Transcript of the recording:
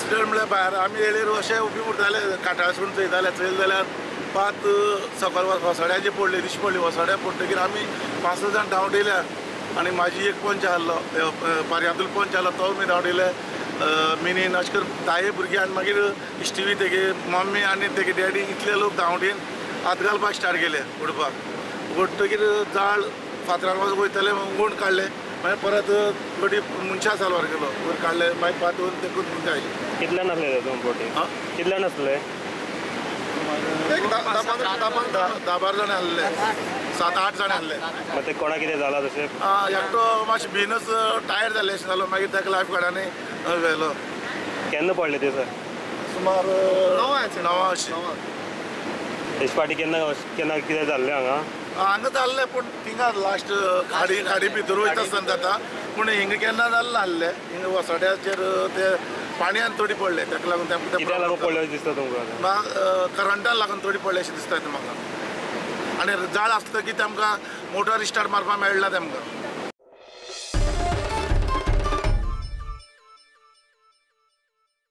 Incident म्हळ्यार भायर आमी येयलेर अशें उबी उरताले काटाळसून चोयताले चोयले जाल्यार पात सकयल वसड्याचे पडले दिश्टी पडली. वसड्या पडटकीर आमी 5-6 जाण धांवटिल्या आनी म्हाजी एक पंच आहलो पारयांतलो पंच आहलो तो मी धांवटिले मिनीन अशें करून 10 भुरगीं आनी मागीर इश्टिवी तेगे मम्मी आनी तेगे डॅडी इतले लोक धांवटीन हात घालपाक स्टार्ट केले उडपाक. उडटकीर जाळ फातरान वचून वयताले गुण काडले मागीर परत थोडी मनशां साल्वार केलो वयर काडले मागीर पात वयर ते करून आयले. कितले नासले तुम बोटी? कितले नासले? 10-12 जाण आहले, 7-8 जाण आहले. मागीर ते कोणा कितें जाला तशें? एकटो मातशें भिनच टायर जाल्ले अशें जालो मागीर ताका लायफ गार्डांनी व्हेलो. केन्ना पडले ते सर? सुमार 9 अशें. तेज फाटी केन्ना केन्ना कितें जाल्लें हांगा? हांगा जाल्लें पूण थिंगा लास्ट खाडी खाडी भितर वयता आसतना जाता पूण हिंगा केन्ना जाल्लें नासलें. हिंगा वसड्याचेर ते पाणयान थोडी पडले ताका लागून कित्याक लागून पडले अशें दिसता तुमकां? करंटाक लागून थोडी पडले अशें दिसता म्हाका. आनी जाळ आसता की तेमकां मोटर स्टार्ट मारपाक मेळना तेमकां.